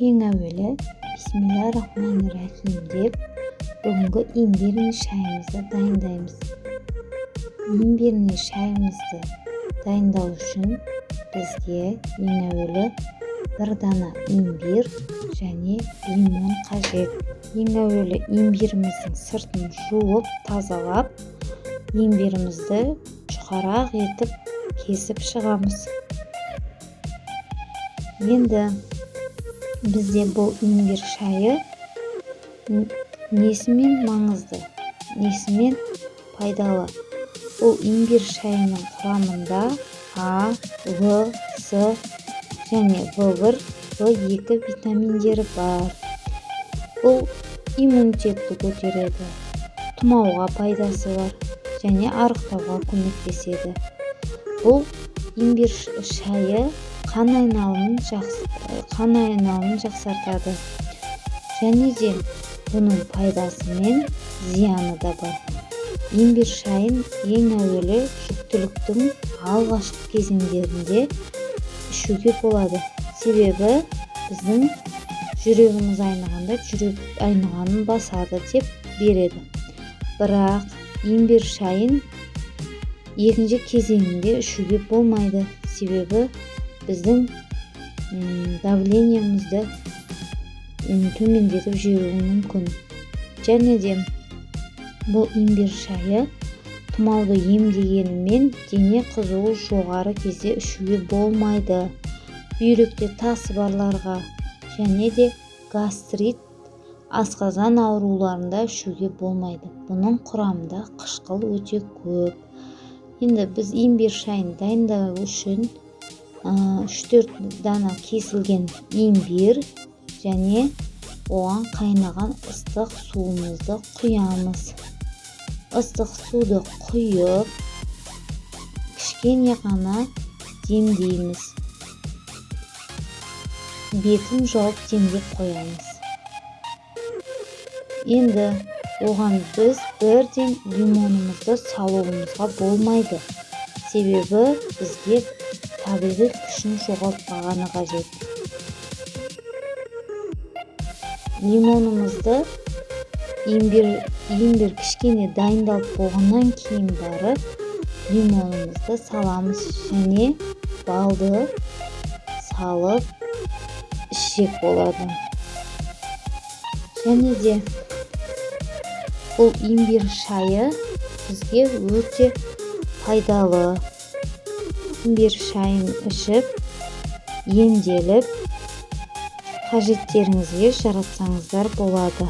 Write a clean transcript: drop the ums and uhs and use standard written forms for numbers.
Ең әуелі бисмиллахиррахманиррахим деп бүгінгі имбирный шайымызды дайындаймыз. Имбирный шайымызды дайындау үшін бізге ең әуелі бір дана имбир және лимон қажет. Ең әуелі имбиріміздің сыртын жуып, тазалап, имбирімізді жұқарақ етіп кесіп шығамыз. Енді бізде бұл имбир шайы несімен маңызды, несімен пайдалы? Бұл имбир шайының құрамында А, В, С және В1, В2 витаминдері бар. Бұл иммунитетті көтереді, тұмауға пайдасы бар және арықтауға көмектеседі. Бұл имбир шайы қан айналымын жақсартады. Және де бұның пайдасы мен зияны да бар. Имбир шайын ең әуелі жүктіліктің алғашқы кезеңдерінде ішуге болады. Себебі біздің жүрегіміз айнығанда жүрек айнығанын басады деп береді. Бірақ имбир шайын екінші кезеңінде ішуге болмайды. Себебі біздің давлениемізді төмендетіп жіберуі мүмкін. Және де бұл имбир шайы тұмауды емдегенімен дене қызуы жоғары кезде ішуге болмайды. Бүйректе тасы барларға және де гастрит, асқазан ауруларында ішуге болмайды. Бұның құрамында қышқыл өте көп. Енді біз имбир шайын дайындау үшін 3-4 дана кесілген имбир және оған қайнаған ыстық суымызды құямыз. Ыстық суды құйып, кішкене ғана демдейміз. Бетін жауып демдеп қоямыз. Енді оған біз бірден лимонымызды салуымызға болмайды. Себебі бізге табиғи күшін жоғалтпағаны қажет. Лимонымызды имбир кішкене дайындалып болғаннан кейін барып лимонымызды саламыз және балды салып ішсек болады. Және де бұл имбир шайы бізге өте пайдалы. Имбир шайын ішіп, емделіп, қажеттеріңізге жаратсаңыздар болады.